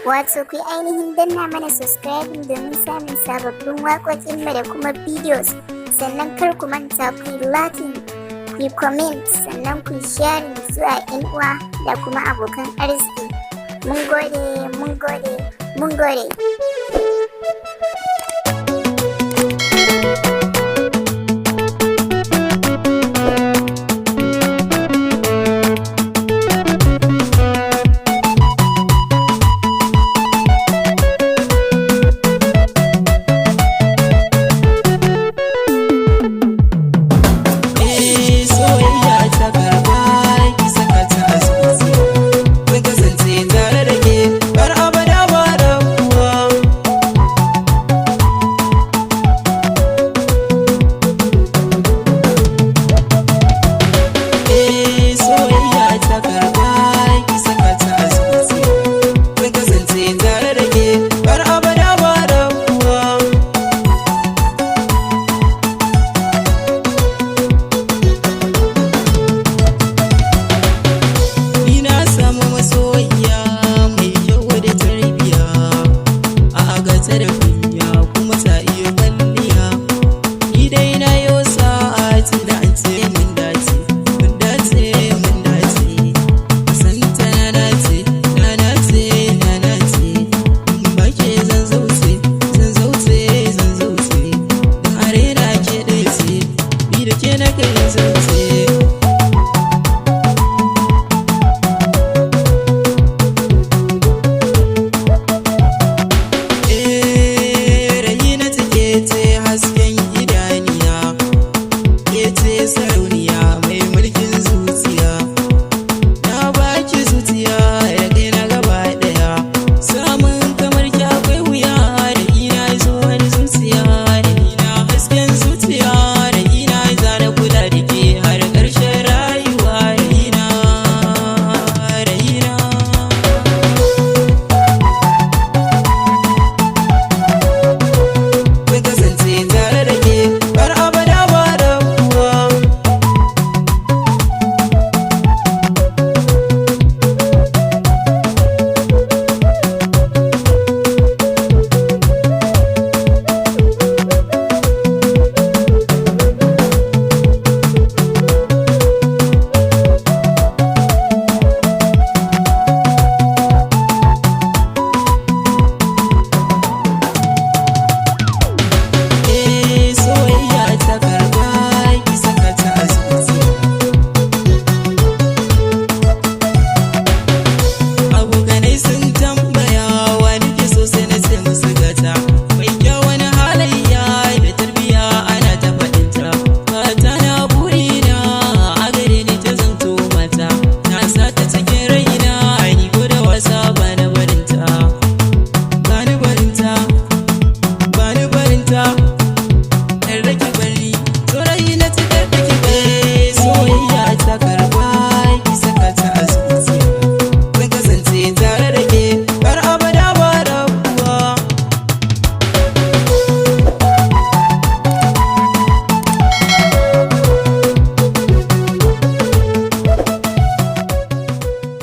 Wato ku yi ainihin danna mana subscribing domin samun sababbin waƙoƙinmu da kuma videos. Sannan kar ku manta ku yi liking, ku yi comment, sannan ku yi sharing zuwa 'yan uwa da kuma abokan arziki. Mun gode, mun gode, mun gode.